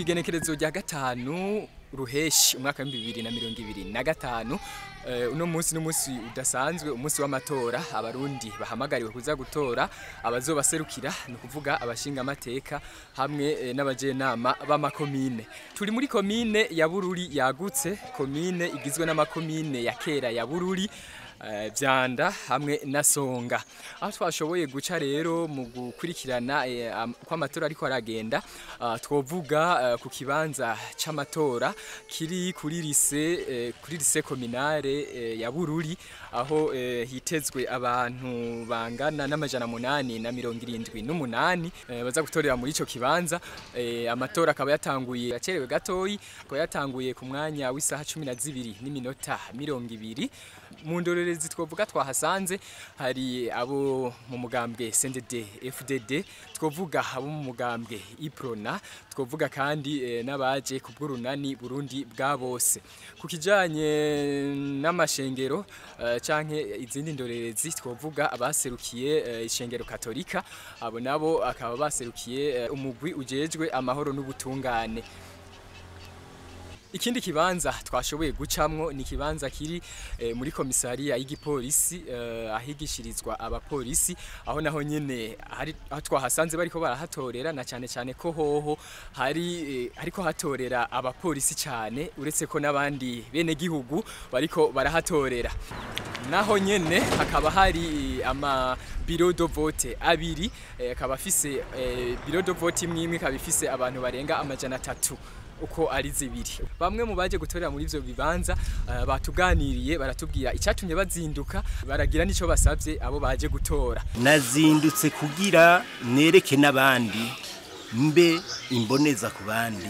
Igenekerezo rya 5 Ruheshi umwaka wa 2025. Uno munsi n'umunsi udasanzwe, umunsi w'amatora. Abarundi bahamagariwe kuza gutora abazobaserukira, ni ukuvuga abashinga amateka hamwe n'abajenama b'amakomine. Turi muri komine ya Bururi yagutse, komine igizwe n'amakomine ya kera ya Bururi, Vyanda hamwe na Songa. Aho twashoboye guca rero mu gukurikirana ko amatora ariko aragenda, twovuga ku kibanza c'amatora kiri kuri lycée communale ya Bururi, aho hitezwe abantu bangana n'878 baza gutorera muri ico kibanza. Amatora akaba yatanguye acerewe gatoyi, akaba yatanguye ku mwanya w'isaha 12:20. Mu ndorerezi twovuga twahasanze hari abo mu mugambwe CNDD FDD, twovuga abo mu mugambwe Uprona, twovuga kandi n'abaje ku bw'urunani Burundi bwa bose. Ku kijanye n'amashengero canke izindi ndorerezi, twovuga abaserukiye ishengero Katolika, abo nabo akaba baserukiye umugwi ujejwe amahoro n'ubutungane. Ikindi kibanza twashoboye gucamwo ni ikibanza kiri muri komisariya y'igipolisi, ahigishirizwa abapolisi, aho naho nyene hari aho twahasanze bariko barahatorera, na cane cane ko hoho hari hariko hatorera abapolisi cane, uretse ko n'abandi bene gihugu bariko barahatorera. Naho nyene hakaba hari ama bureau de vote abiri, akaba afise bureau de vote imwe imwe ikaba ifise abantu barenga 300 uko ari zibiri. Bamwe mu baje gutorera muri ivyo bibanza batuganiriye, baratubwira icyatumye bazinduka, baragira nico basavye abo baje gutora. Nazindutse kugira nereke n'abandi, mbe imboneza ku bandi,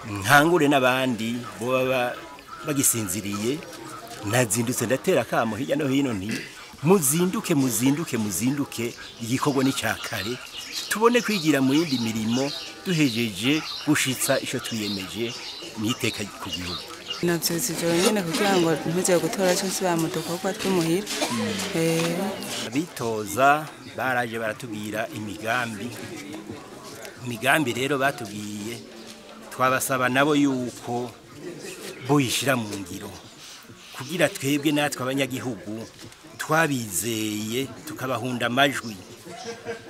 nkangure n'abandi bo baba bagisinziriye. Nazindutse ndatera akamo hirya no hino nti: "Muzinduke, muzinduke, muzinduke, igikorwa ni cya kare, tubone kwigira mu yindi mirimo duhejeje gushitsa ico twiyemeje mwiteka ku gihugu." Navyutse ijoro nyene kugira ngo ntuzeye gutora co nsubira mu dukorwa tw'imuhira. Abitoza baraje baratubwira imigambi. Imigambi rero batubwiye, twabasaba nabo yuko boyishira mu ngiro kugira twebwe natwe abanyagihugu twabizeye tukabahunda amajwi,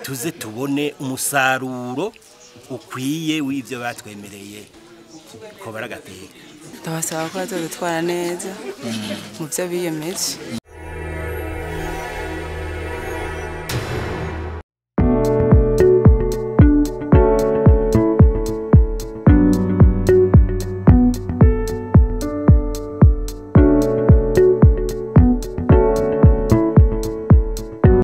tuze tubone umusaruro ukwiye w'ibyo batwemereye ko baragateka. Ndabasaba ko bazodutwara neza mu vyo biyemeje.